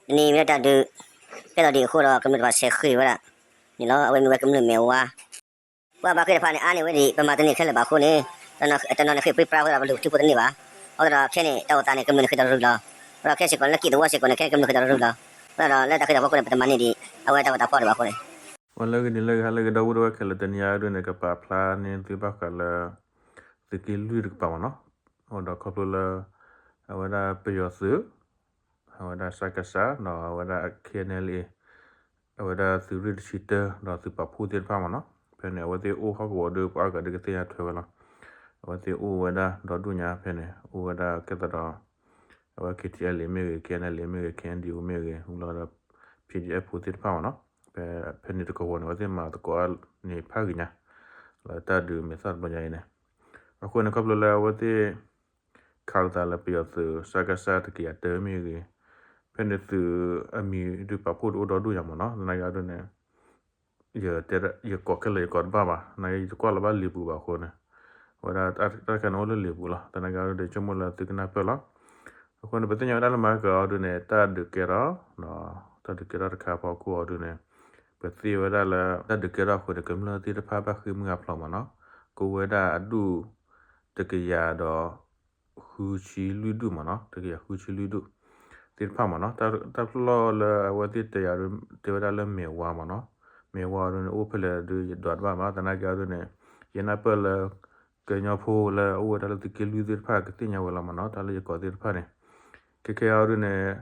တနံၤမ့ၢ်လၢတၢ်ဒုး ကဲသိးဒ်အဃိဒီး ကမျၢၢ်တဖၣ်ဆဲးဃ့ၢ်ဝဲဒၣ်န့ၣ်လီၤ. အဝဲမ့ၢ်ဝဲကမျၢၢ်မဲာ်ဝါ ပှၤဘၣ်ဃ့ၢ်တဖၣ်န့ၣ် အါန့ၢ်ဝဲဒၣ် ပမၤတန့ၢ်ခဲလၢာ်ဘၣ်အဃိန့ၣ် တနီၤန့ၣ်ဃ့ၢ်ပြံပြါအဃိဒီး ပလူၤထံဖိတန့ၢ်ဘၣ်. အဃိသတးဒီး ခဲန့ၣ် တၢ်အိၣ်သးန့ၣ် ကမျၢၢ်န့ၣ်ဃ့ၢ်တရူးလီၤ. အဃိဒီးခဲစ့ၢ်ကီးလၢကံၣ်သဝီစ့ၢ်ကီးန့ၣ် ခဲကမျၢၢ်ဃ့ၢ်တရူးလီၤ. အဃိသတးဒီးလၢတၢ်ဃ့ၢ်တၢ်ဖိအဃိန့ၣ် ပတမၤန့ၢ်ဒံး အဝဲတၢ်ဝဲတၢ်ဖီၣ်ဒံးဘၣ်အဃိန့ၣ် ဝဲလၢဂ့ၤန့ၣ်လၢဂ့ၤ ဟါလၢဂ့ၤ ဒီပုၢ်ဝဲၢ်ခဲလၢာ် တနံၤအံၤဒ်န့ၣ် ကပာ်ဖျါန့ၢ်သုဘၣ်ဃးလၢ သုးက့လွံၢ်တကပၤမ့ၢ်နီၤ, အိၣ်ဒီးခီဖျိလၢ အဝဲဒၣ်ပယီၤသုး အဝဲဒၣ် စကစ ဒီးအဝဲဒၣ် KNLA အဝဲဒၣ်သုးရ့ၣ်တဆံတၢ ဒီးသုးပာ်ဖှိၣ်သ့ၣ်တဖၣ်မ့ၢ်နီၤ, ဖဲန့ၣ် အဝဲသ့ၣ်အိၣ်ဟီၣ်ကဝီၤဒီး ပှၤအါဂၤဒီးကသ့ၣ်ညါထွဲဝဲလီၤ. အဝဲသ့ၣ်အိၣ်ဝဲဒၣ်ဒီဒူၣ်ညါဖဲန့ၣ် အိၣ်ဝဲဒၣ်ကဲသးဒီး အဝဲ KTLA မ့ၢ်ဂ့ၤ KNLA မ့ၢ်ဂ့ၤ KNDO မ့ၢ်ဂ့ၤ ဝံၤလီၤဒီး PDF ဖိသ့ၣ်တဖၣ်မ့ၢ်နီၤ, ဖဲ ဖဲန့ၣ်တကဝီၤန့ၣ် အဝဲသ့ၣ်မၤသကိးန့ၣ်ဖးဂ့ၤညါ လၢတၢ်ဒုးမဲာ်သၣ်တဘျီညါအံၤန့ၣ်, အဃိန့ၣ် ခီဖျိလၢအဝဲသ့ၣ် ခးလိာ်သးလၢပယီၤသုး စကစ တကယၤတၢမ့ၢ်ဂ့ၤ, ဖဲန့ၣ်သုးအမံၤဒုးပာ်ဖှိၣ်တအိၣ်ဒီဒူၣ်ညါမ့ၢ်နီၤ, သနာ်က့အီၤဒ်န့ၣ် ယတဲ ယကိးခဲလၢာ်ယကိးတဘၣ်ဘၣ်, သနာ်က့ယတကွၢ်လီၤဘၣ်လံာ်ပူၤဘၣ်အဃိန့ၣ်, အဝဲဒၣ်တၢ်တခါန့ၣ် အိၣ်လၢလံာ်ပူၤလီၤ, သနာ်က့အီၤဒ်န့ၣ် ဆိကမိၣ်လၢသုကနၢ်ပၢၢ်လီၤ. အဃိန့ၣ် ပသ့ၣ်ညါဝဲဒၣ်လၢမၤကၤအီၤဒ်န့ၣ် တၢ်ဒုးကဲထီၣ် တၢ်ဒုးကဲထီၣ်တခါဖီခိၣ်အီၤဒ်န့ၣ်, ပသ့ၣ်ညါဝဲဒၣ်လၢ တၢ်ဒုးကဲထီၣ်အဃိန့ၣ် ကမျၢၢ်သ့ၣ်တဖၣ်ဘၣ်ဃ့ၢ်မှံဟးဖျိးမ့ၢ်နီၤ, ကအိၣ်ဝဲဒၣ်အဒူၣ် တကယၤဒီး ဃုဆံလွံၢ်ဒူၣ်မ့ၢ်နီၤ, တကယၤဃုဆံလွံၢ်ဒူၣ် သ့ၣ်တဖၣ်မ့ၢ်နီၤ, တၢ်ဖျီၣ်လၢအဝဲသ့ၣ်တဲယၤဒ် တဲဝဲဒၣ်လၢမဲာ်ဝါမ့ၢ်နီၤ, မဲာ်ဝါအီၤဒ်န့ၣ် အိၣ်ဖဲလဲၣ်ဒ်ယဒွးတဘၣ်ဘၣ်, သနာ်က့အီၤဒ်န့ၣ် ယနၢ်ပၢၢ်လၢ ကညီဖိလၢအအိၣ်ဝဲဒၣ်လၢသုးက့လွံၢ်သ့ၣ်တဖၣ်ကသ့ၣ်ညါဝဲလီၤမ့ၢ်နီၤ, တၢ်လၢယကိးသ့ၣ်တဖၣ်န့ၣ်, ခဲခဲအီၤဒ်န့ၣ်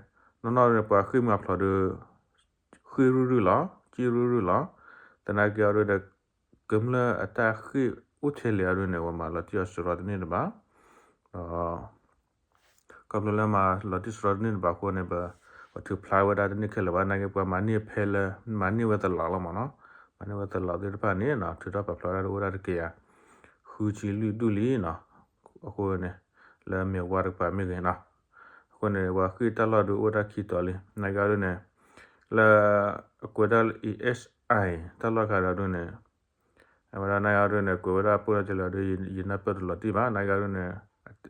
နီၢ်နီၢ်ဒ်န့ၣ် ပှၤဃ့ၢ်မှံဟးဖျိးဒီး ဃ့ၢ်ရုၢ်ရုၢ်လီၤ, ကံၣ်ရုၢ်ရုၢ်လီၤ, သနာ်က့အီၤဒ်န့ၣ် ကမျၢၢ်အတၢ်ဃ့ၢ်အိၣ်ထဲလဲၣ်အီၤဒ်န့ၣ် ပှၤမၤလီၤတံၢ်အီၤစရီတန့ၢ်တဘၣ်, ဒီး ခီဖျိလၢမၤလီၤတံၢ်စရီတန့ၢ်တဘၣ်အဃိန့ၣ် ပ ပထုးဖျါဝဲဒၣ်တန့ၢ်ခဲလၢာ်ဘၣ်, သနာ်က့ပှၤမၤန့ၢ်ဖဲလၢ မၤန့ၢ်ဝဲသလးလီၤမ့ၢ်နီၤ, မၤန့ၢ်ဝဲသလးသ့ၣ်တဖၣ်န့ၣ် ထုးထီၣ်ပာ်ဖျါဝဲဒၣ်တအိၣ်ဝဲဒၣ်တကယၤ ဃုဆံလွံၢ်ဒူၣ်လံနီၤ, အဃိန့ၣ် လၢမဲာ်ဝါတကပၤမ့ၢ်ဂ့ၤနီၤ, အဃိန့ၣ် ပှၤဃ့ၢ်တၢ်လီၢ်ဒုးအိၣ်ဝဲဒၣ်ခံတီၤလံ, သနာ်က့အီၤဒ်န့ၣ် လၢ အကွဲးဒၣ်လၢ E S I တၢ်လီၢ်ခါဒီးဒ်န့ၣ် အဝဲဒၣ်သနာ်က့အီၤဒ်န့ၣ် ကွဲးဝဲဒၣ်ပိၢ်လီၤတံၢ်လီၤဒ် ယနၢ်ပၢၢ်တလီၤတံၢ်ဘၣ်, သနာ်က့အီၤဒ်န့ၣ်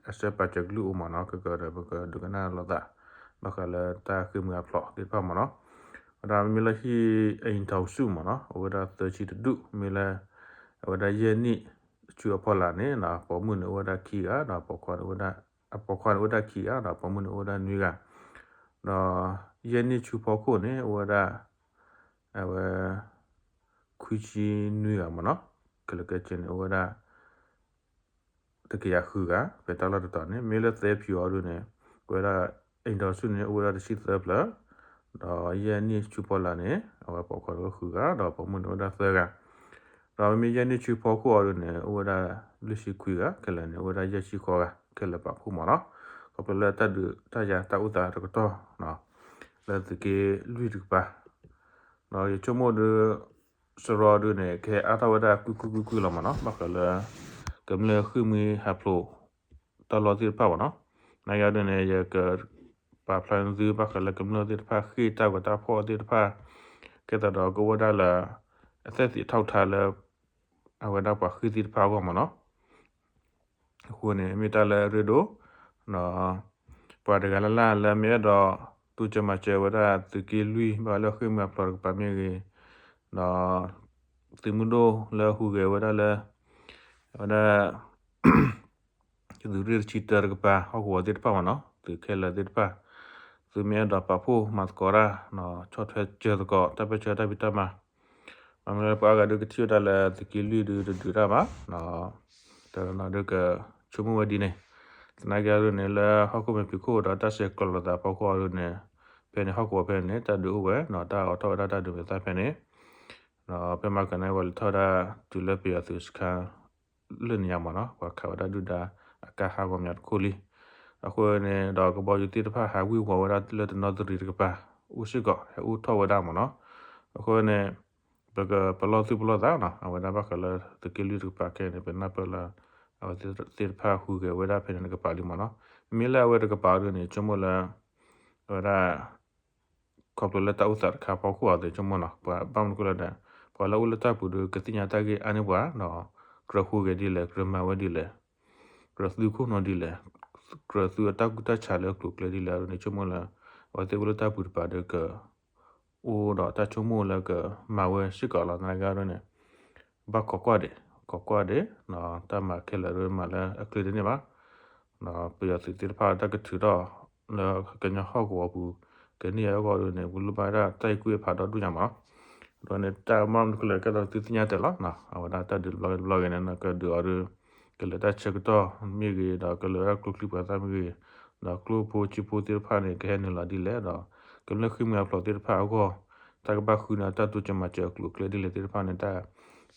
အစၢပာ်စၢၤကလုၢ်အိၣ်မ့ၢ်နီၤ, ကကဒီး ပကဒုးကနၣ်လိာ်သး ဘၣ်ဃးလၢတၢ်ဃ့ၢ်မှံဟးဖျိးသ့ၣ်တဖၣ်မ့ၢ်နီၤ, ဝဲဒၣ်မ့မ့ၢ်လၢဟံၣ် အိမ်ထောင်စု မ့ၢ်နီၤ အိၣ်ဝဲဒၣ်သၢဆံတဒူၣ်, မ့ၢ်လၢ အဝဲဒၣ်ယဲၢ်နံၣ်ဆူအဖီလာ်န့ၣ် ပိာ်မုၣ်န့ၣ်အိၣ်ဝဲဒၣ်ခံဂၤ ဒီးပိာ်ခွါန့ၣ်အိၣ်ဝဲဒၣ်ခံဂၤ ဒီးပိာ်မုၣ်န့ၣ်အိၣ်ဝဲဒၣ်နွံဂၤ, ဒီးယဲၢ်နံၣ်ဆူဖီခိၣ်န့ၣ် အိၣ်ဝဲဒၣ် အဝဲ ခွံဆံနွံဂၤမ့ၢ်နီၤ, ခဲလၢာ်ခဲဆ့န့ၣ် အိၣ်ဝဲဒၣ် တကယၤဃုဂၤ ဖဲတၢ်လီၢ်တတီၤန့ၣ်, မ့ၢ်လၢသၢဖၠူအီၤဒ်န့ၣ် အဝဲဒၣ် အိမ်ထောင်စု န့ၣ် အိၣ်ဝဲဒၣ်တဆံသၢဖျၢၣ်, ဒီးယဲၢ်နံၣ်ဆူဖီလာ်န့ၣ် အဝဲပိာ်ခွါန့ၣ်အိၣ်ဃုဂၤ ဒီးပိာ်မုၣ်န့ၣ်အိၣ်ဝဲဒၣ်သၢဂၤ, ဒီးမ့မ့ၢ်ယဲၢ်နံၣ်ဆူဖီခိၣ်အီၤဒ်န့ၣ် အိၣ်ဝဲဒၣ်လွံၢ်ဆံခွံဂၤ, ခဲလၢာ်န့ၣ် အိၣ်ဝဲဒၣ်ယဲၢ်ဆံဃိးဂၤ ခဲလၢာ်ပာ်ဖှိၣ်မ့ၢ်နီၤ, ခီဖျိလၢတၢ်ဒုးတၢ်ယၤတၢ်အိၣ်သးတကတီၢ် လၢသုးက့လွံၢ်တကပၤ ဒီးယဆိကမိၣ်ဒီး စရီဒုန့ၣ် ကဟဲအါထီၣ်ဝဲဒၣ်ကွံာ်ကွံာ်ကွံာ်ကွံာ်လီၤမ့ၢ်နီၤ, ဘၣ်ဃးလၢ ကမျၢၢ်ဃ့ၢ်မှံဟးဖျိးတၢ်လီၢ်သ့ၣ်တဖၣ်မ့ၢ်နီၤ, သနာ်က့အီၤဒုန့ၣ် ယကပာ်ဖျါန့ၢ်သုဘၣ်ဃးလၢကမျၢၢ်သ့ၣ်တဖၣ်ဃ့ၢ်တၢ်ဂီၤတၢ်ဖီၣ်သ့ၣ်တဖၣ် ကဲသးဒီးကအိၣ်ဝဲဒၣ်လၢ အသက်သေအထောက်အထားလၢ အဝဲဒၣ်ပှၤဃ့ၢ်သ့ၣ်တဖၣ်အဂီၢ်မ့ၢ်နီၤ အဃိန့ၣ် မ့ၢ်တၢ်လၢအရ့ဒိၣ်, ဒီး ပှၤတဂၤလၢ်လၢ်လၢမ့ၢ်အဲၣ်ဒိး တိစၢၤမၤစၢၤဝဲဒၣ်သုးက့လွံၢ် ဘၣ်ဃးလၢဃ့ၢ်မှံဟးဖျိးတကပၤမ့ၢ်ဂ့ၤ, ဒီး သုးမုၢ်ဒိၣ်လၢဟူးဂဲၤဝဲဒၣ်လၢ အဝဲဒၣ် သုးရ့ၣ်တဆံတၢတကပၤ ဟီၣ်ကဝီၤသ့ၣ်တဖၣ်မ့ၢ်နီၤ သုးခဲလၢာ်သ့ၣ်တဖၣ် သုမ့ၢ်အဲၣ်ဒိးပာ်ဖှိၣ်မၤသကိးတၢ် ဆီၣ်ထွဲစၢၤသကိးတၢ်ပၢဆှၢတၢ်ဖံးတၢ်မၤ မ့မ့ၢ်လၢပှၤအါဂၤဒုးကထံၣ်ဝဲဒၣ်လၢသုးက့လွံၢ်ဒုးတဒုးတၢ်ဘၣ်, တနီၤဒုးကဆိကမိၣ်ဝဲဒ်န့ၣ်, သနာ်က့အီၤဒုန့ၣ် လၢဟီၣ်ခိၣ်မဲာ်ဖံးခိၣ်ဒီးတၢ်ဆဲးကျိးလိာ်သးဖီခိၣ်အီၤဒုန့ၣ်, ဖဲန့ၣ်ဟီၣ်ကဝီၤဖဲန့ၣ် တၢ်ဒုးအိၣ်ဝဲ တၢ်အိးထီၣ်ဝဲဒၣ်တၢ်ဒုးမဲာ်သၣ်ဖဲန့ၣ်, ဒီးဖဲမၤကၤန့ၣ်ပှၤလဲၤထီၣ်ဝဲဒၣ်တုၤလၢပယီၤသုးစခန်း လၢန့ၣ်ညါမ့ၢ်နီၤ ပှၤခးဝဲဒၣ်ဒုၣ်ဒါအကါဟးဂီၤမးတခိၣ်လံ. အဃိန့ၣ်ဒီးကဘီယူၤသ့ၣ်တဖၣ် ဟးဝံၢ်ဝီၤဝဲဒၣ်လၢတနီသရံၣ်တကပၤ အိၣ်စ့ၢ်ကီး ဟဲအိၣ်ထီၣ်ဝဲဒၣ်မ့ၢ်နီၤ. အဃိန့ၣ် ပကပလီၢ်သူၣ်ပလီၢ်သးနီၤ အဝဲဒၣ်ဘၣ်ဃးလၢသုးက့လွံၢ်တကပၤခဲအံၤန့ၣ် ပနၢ်ပၢၢ်လၢ အဝဲသ့ၣ်တဖၣ်ဟူးဂဲၤဝဲဒၣ်ဖဲန့ၣ်တကပၤလံမ့ၢ်နီၤ. မ့မ့ၢ်လၢအဝဲတကပၤဒ်န့ၣ် ဆိကမိၣ်လၢ အဝဲဒၣ် ခီဖျိလၢတၢ်အိၣ်သးတခါဖီခိၣ်အီၤသ့ၣ် ဆိကမိၣ်နီၤ ပှၤဘၣ်မနုၤဃိလဲၣ်ဒီး ပှၤလၢအိၣ်လၢတၢ်ပူၤဒီးကသ့ၣ်ညါတၢ်ဂ့ၢ်အါန့ၢ်ပှၤဒီး ကြၢးဟူးဂဲၤဒ်လဲၣ် ကြၢးမၤဝဲဒ်လဲၣ် ကြၢးသုခိၣ်နူာ်ဒ်လဲၣ် ကြၢးသုအတၢ်ကူၣ်တၢ်ဆးလၢကျိၤကျဲဒ်လဲၣ်န့ၣ် ဆိကမိၣ်လၢ အဝဲသ့ၣ်အိၣ်လၢတၢ်ပူၤတပၤဒီးက အိၣ်ဒီးတၢ်ဆိကမိၣ်လၢကမၤဝဲစ့ၢ်ကီးလီၤ. သနာ်က့ဒ်န့ၣ် ဘၣ်ကိးကွၢ်ဒံး ကိးကွၢ်ဒံး တၢ်မၤခဲလၢာ်ဒ်မၤလၢအချ့တန့ၢ်ဘၣ်. ပယီၤသုးသ့ၣ်တဖၣ်တၢ်ကထုးထီၣ် လၢကညီဟီၣ်ကဝီၤပူၤ ကန့ၢ်အဂီၢ်ဒ်န့ၣ် ပလိၣ်ဘၣ်ဝဲဒၣ်တၢ်အဲၣ်ကွံအဖးဒီဒူၣ်ညါမးလီၤ. ဒ်န့ၣ် တၢ်မၤမနုၤခဲလၢာ်ကဲသိးသုသ့ၣ်ညါတၢ်လီၤ. အဝဲဒၣ်တၢ်ဒုးတဘျီဂ့ၤတဘျီဂ့ၤန့ၣ် ကဒုးအီၤဒီး ကလဲၤတၢ်ဆၢကတီၢ်မ့ၢ်ဂ့ၤ ဒီးကလဲၤဝဲဒၣ်ကျိချံပှၤသၣ်မ့ၢ်ဂ့ၤ ဒီးကျိဖိစ့ဖိသ့ၣ်တဖၣ်န့ၣ် ကဟဲနုာ်လီၤဒ်လဲၣ်ဒီး ကမျၢၢ်ဃ့ၢ်မှံဟးဖျိးသ့ၣ်တဖၣ်အဂီၢ် တၢ်ကဘၣ်ဃုန့ၢ်တၢ်တိစၢၤမၤစၢၤအကျိၤအကျဲဒ်လဲၣ်သ့ၣ်တဖၣ်န့ၣ် တၢ်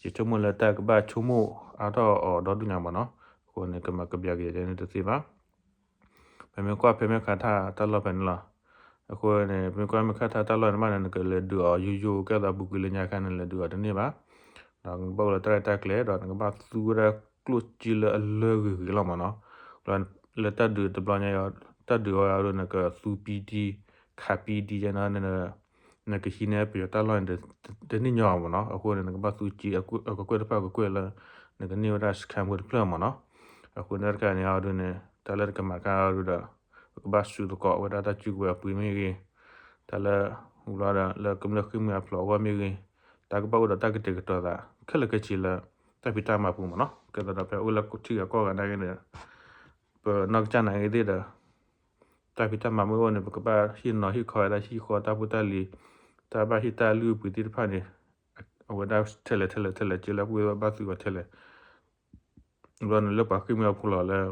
ယဆိကမိၣ်လၢတၢ်ကဘၣ်ဆိကမိၣ်အါထီၣ်အီၤဒီဒူၣ်ညါမးနီၤ. အဃိန့ၣ် ကမၤကဘျးက့ၤဒ်န့ၣ်တသ့ဘၣ်. ပမ့ၢ်ကွၢ်ဖဲမဲၢ်ခးထၣ်တၢ်လီၢ်ဖဲန့ၣ်လီၤ. အဃိန့ၣ် ပမ့ၢ်ကွၢ်မဲၢ်ခးထၣ်တၢ်လီၢ်န့ၣ်မးန့ၣ် နကလဲၤဒုးအီၤယိယိကဲသိးပူၤကွံာ်လၢညါခါန့ၣ် လဲၤဒုးအီၤတန့ၢ်ဘၣ်. ဒီးနကဘၣ်အိၣ်လၢတၢ်ရဲၣ်တၢ်ကျဲၤ ဒီးနကဘၣ်သူဝဲဒၣ်ကျိၣ်စ့လၢအလၢဂ့ၤဂ့ၤလီၤမးနီၤ. လၢတၢ်ဒုးတဘျီညါ တၢ်ဒုးအီၤအဒိန့ၣ် နကသူပံဒံ ခးပံဒံယဲနီၤ နကဟံးန့ၢ်ပယီၤတၢ်လီၢ်န့ၣ် တန့ၢ်ညီမးနီၤ. အဃိန့ၣ် နကဘၣ်သူစ့အကကွဲၢ်တဖၣ်ကကွဲၢ်လၢ နကန့ၢ်ဝဲဒၣ်စခန်းဖိတဖျၢၣ်မးနီၤ. အဃိန့ၣ်တခါန့ၣ်အဒိန့ၣ် တၢ်လၢနကမၤခါအဒိဒီး ပကဘၣ်စူးသကိးဝဲဒၣ်တၢ်စုကဝဲၤအပှ့ၤမ့ၢ်ဂ့ၤ, တၢ်လၢ ဝူလီၤဒီး လၢကမျၢၢ်ဃ့ၢ်မှံဟးဖျိးအဂီၢ်မ့ၢ်ဂ့ၤ, တၢ်ကဘၣ်အိၣ်ဒီးတၢ်ကတဲာ်ကတီၤသး ခဲလၢာ်ခဲဆ့လၢ တၢ်ဖံးတၢ်မၤပူၤမးနီၤ. ကဲသိးဒီးဖဲအိၣ်လၢထံဂၤကီၢ်ဂၤနာ်က့န့ၣ် ပနီၢ်ကစၢ်နာ်က့သ့ၣ်ဒီး တၢ်ဖံးတၢ်မၤမ့ၢ်အိၣ်န့ၣ် ပကဘၣ်ဟ့ၣ်နီၤဟ့ၣ်ခီဝဲဒၣ်ဟံၣ်ဃီတၢ်ဖိတၢ်လံၤ, တၢ်ဘၣ်ဟ့ၣ်တၢ်လုၢ်အပှ့ၤသ့ၣ်တဖၣ်န့ၣ် အဝဲဒၣ်ထဲလဲၣ်ထဲလဲၣ်ထဲလဲၣ် က့လၢပှ့ၤဘၣ်သုးအီၤထဲလဲၣ် ဘျီန့ၣ်လၢပှၤဃ့ၢ်မှံဟးဖျိးလၢ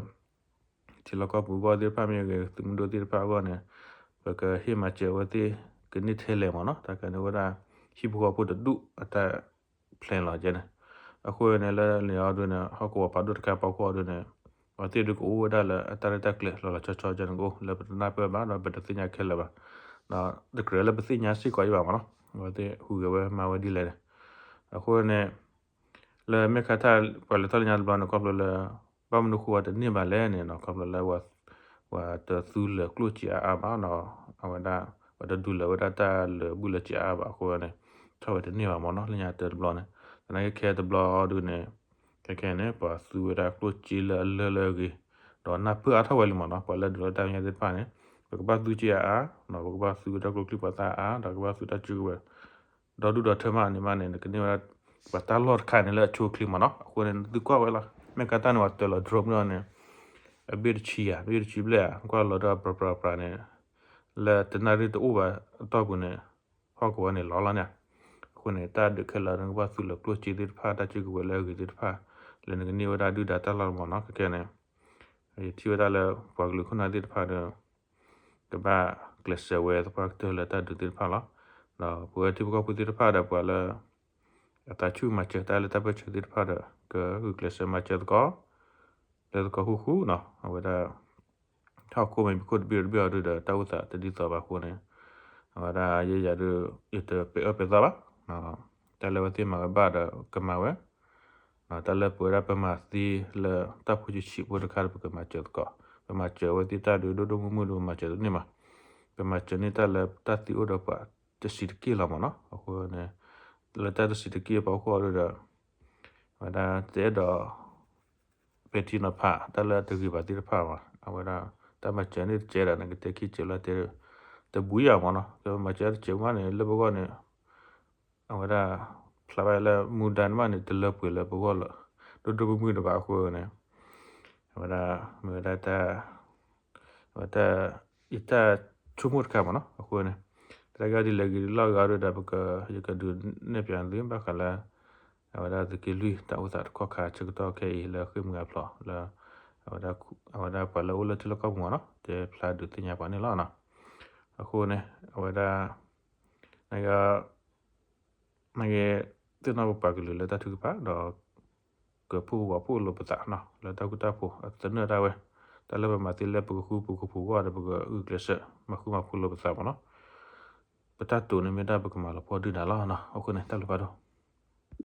ထံလီၢ်ကီၢ်ပူၤအဂီၢ်သ့ၣ်တဖၣ်မ့ၢ်ဂ့ၤ သုးမုၢ်ဒိၣ်သ့ၣ်တဖၣ်အဂီၢ်န့ၣ် ပကဟ့ၣ်မၤစၢၤအဝဲသ့ၣ်ကန့ၢ်ထဲလဲၣ်မးနီၤ. တၢ်ကန့ၣ်ဝဲဒၣ် ဟံၣ်ဖိဃီဖိတဒူၣ်အတၢ် plan လီၤကဲန့ၣ်. အဃိန့ၣ်လၢန့ၣ်အီၤဒုန့ၣ် ဟီၣ်ကဝီၤဖးဒိၣ်တခါပာ်ဖှိၣ်အီၤဒုန့ၣ် အဝဲသ့ၣ်ဒုကအိၣ်ဝဲဒၣ်လၢအတၢ်ရဲၣ်တၢ်ကျဲၤလီၤလီၤဆီဆီကဲန့ၣ်ကအိၣ် လၢပတနၢ်ပၢၢ်ဘၣ်ဒီးပတသ့ၣ်ညါခဲလၢာ်ဘၣ်. ဒီးတကြၢးလၢပသ့ၣ်ညါစ့ၢ်ကီးအံၤဘၣ်မးနီၤ အဝဲသ့ၣ်ဟူးဂဲၤဝဲမၤဝဲဒ်လဲၣ်န့ၣ်. အဃိန့ၣ် လၢမဲၢ်ခးထၣ်ပှၤလဲၤထီၣ်လၢညါတဘျီန့ၣ် ခီဖျိလၢ ဘၣ်မနုၤဃိဝဲတန့ၢ်ဘၣ်လဲၣ်န့ၣ်နီၤ ခီဖျိလၢ ပှၤတသူလၢာ်ကျိၣ်စ့အါအါဘၣ်နီၤ အဝဲဒၣ် ပှၤတဒုးလၢာ်ဝဲဒၣ်တၢ်လၢာ်ဘူၣ်လၢာ်စ့အါအါဘၣ်အဃိန့ၣ် ထီၣ်ဝဲတန့ၢ်ဘၣ်မးနီၤ လၢညါတၢ်တဘျီန့ၣ် သနာ်က့ခဲတဘျီအီၤဒုန့ၣ် ခဲခဲန့ၣ် ပှၤသူဝဲဒၣ်ကျိၣ်စ့လၢအလၢာ်လၢအဂ့ၤ ဒီးနၢ်ပၢၢ်အါထီၣ်ဝဲလံမးနီၤ ပှၤလၢဒုးလၢတၢ်မဲာ်ညါသ့ၣ်တဖၣ်န့ၣ် ပကဘၣ်သူစ့အါအါ ပကဘၣ်သူဝဲဒၣ်ကျိချံပှၤသၣ်အါ ဒီးကဘၣ်သူတၢ်စုကဝဲၤ ဒီဒူၣ်ဒီထၢမးန့ၣ်မးန့ၣ် နကန့ၢ်ဝဲဒၣ် ပှၤတၢ်လီၢ်တခါန့ၣ်လၢအဆိအချ့မးနီၤ အဃိန့ၣ် နသုကွၢ်ဝဲလီၤ မဲၢ်ခးထၣ်န့ၣ် ပှၤတၢၤလီၤ drone န့ၣ် အဘ့ၣ်တဆံဧါ ဘ့ၣ်တဆံဘျဲၣ်ဧါ ကွၢ်လီၤဒီးပြၤပြၤပြၤန့ၣ် လၢတနၣ်ရံၣ်တအိၣ်ဘၣ်အတီၢ်ပူၤန့ၣ် ဟီၣ်ကဝီၤန့ၣ်လီၤလီၤန့ၣ် အဃိန့ၣ် တၢ်ဒုးခဲလၢာ် နကဘၣ်သူလၢကျိၣ်စ့သ့ၣ်တဖၣ် တၢ်စုကဝဲၤလၢအဂ့ၤသ့ၣ်တဖၣ် လၢနကန့ၢ်ဝဲဒၣ်ဒုၣ်ဒါတၢ်လီၢ်မးနီၤ ခဲခဲန့ၣ် ယထံၣ်ဝဲဒၣ်လၢပှၤကလုာ်ခိၣ်နၢ်သ့ၣ်တဖၣ်ဒီး ကဘၣ်ကျဲးစၢးဝဲသပှၢ်ကတၢၢ်လၢတၢ်ဒုးသ့ၣ်တဖၣ်လီၤ. ဒီးပဝဲထံဖိကီၢ်ဖိသ့ၣ်တဖၣ်ဒီးပှၤလၢ အသးဆူၣ်မၤစၢၤတၢ်လၢတၢ်ပၢၢ်ဆၢသ့ၣ်တဖၣ်ဒီး ကဂုာ်ကျဲးစၢးမၤစၢၤသကိး လၢသကိးဃူဃူနီၤ အဝဲဒၣ် ဟီၣ်ခိၣ်မ့ၢ်ပခိၣ်တဘ့ၣ်တဘ့ၣ်အီၤဒုဒီး တၢ်အိၣ်သးတဒ်သိးဘၣ်အဃိန့ၣ် အဝဲဒၣ်ယဲယၤဒု ယတပဲာ်အၢပဲာ်သီဘၣ် တၢ်လၢအဝဲသ့ၣ်မၤဝဲဘၣ်ဒီးကမၤဝဲ တၢ်လၢပဝဲဒၣ်ပမၤသ့လၢတၢ်ဖိဆံးဆံးဖိတခါဒီး ပကမၤစၢၤသကိး ပမၤစၢၤအဝဲသ့ၣ်တၢ်ဒုးဒိၣ်ဒိၣ်မုၢ်မုၢ်ဒီး ပမၤစၢၤတန့ၢ်မး ပမၤစၢၤန့ၢ်တၢ်လၢတၢ်သ့အိၣ်ဒီးပှၤတဆံးတက့ၢ်လီၤမးနီၤ အဃိန့ၣ် လၢတၢ်တဆံးတက့ၢ်ပှၤအိၣ်ခိၣ်အီၤဒုဒီး အဝဲဒၣ်တအဲၣ်ဒိး ပဲာ်ထံနီၤဖး တၢ်လၢအတဂ့ၤဘၣ်သ့ၣ်တဖၣ်ဘၣ် အဝဲဒၣ် တၢ်မၤစၢၤန့ၣ်တစဲးဒီး နကတဲခံစဲးလၢတဲ တဘှံးယၤမးနီၤ ကမၤစၢၤတစဲးမးန့ၣ် လၢပဂီၢ်န့ၣ် အဝဲဒၣ် ဖျါဘၣ်လၢမူဒါန့ၣ်မးန့ၣ် တလၢပှဲၤလၢပဂီၢ်လၢ ဒိၣ်ဒိၣ်မုၢ်မုၢ်တဘၣ်အဃိန့ၣ် အဝဲဒၣ် မ့ၢ်ဝဲဒၣ်တၢ် အဝဲတၢ် ယတၢ်ဆိကမိၣ်တခါမးနီၤ အဃိန့ၣ် တၢ်ဂ့ၢ်ဒ်လဲၣ်ဂ့ၤဒ်လဲၣ်ဂ့ၤအီၤဒုဒီး ပက ယကဒုးနဲၣ်ပၠးသုဘၣ်ဃးလၢ အဝဲဒၣ်သုးက့လွံၢ် တၢ်အိၣ်သးတခီခါဆၢကတီၢ်ခဲအံၤလၢဃ့ၢ်မှံဟးဖျိးလၢ အဝဲဒၣ် အဝဲဒၣ်ပှၤလၢအိၣ်လၢထံလီၢ်ကီၢ်ပူၤမးနီၤ တဲဖျါဒုးသ့ၣ်ညါပှၤန့ၣ်လီၤနီၤ အဃိန့ၣ် အဝဲဒၣ် နက နက သ့ၣ်နီၣ်ပပှၤကလုာ်လၢတၢ်ထုကဖၣ်ဒီး ကဖှိၣ်ကဝီၤဖှိၣ်လိာ်ပသးနီၤ လၢတၢ်ဃူတၢ်ဖိးအသနၢၣ်ဒၣ်ဝဲ တၢ်လၢပမၤသ့လၢပကဃူပကဖိးအဂီၢ်ဒီး ပကဂုာ်ကျဲးစၢး မၤဃူမၤဖိးလိာ်ပသးမးနီၤ ပတၢ်တိာ်န့ၣ်မ့ၢ်ဒၣ်ပကမၤလီၤပှီၢ်ဒုၣ်ဒါလီၤနီၤ အဃိန့ၣ် တၢ်ဘျုးဖးဒိၣ်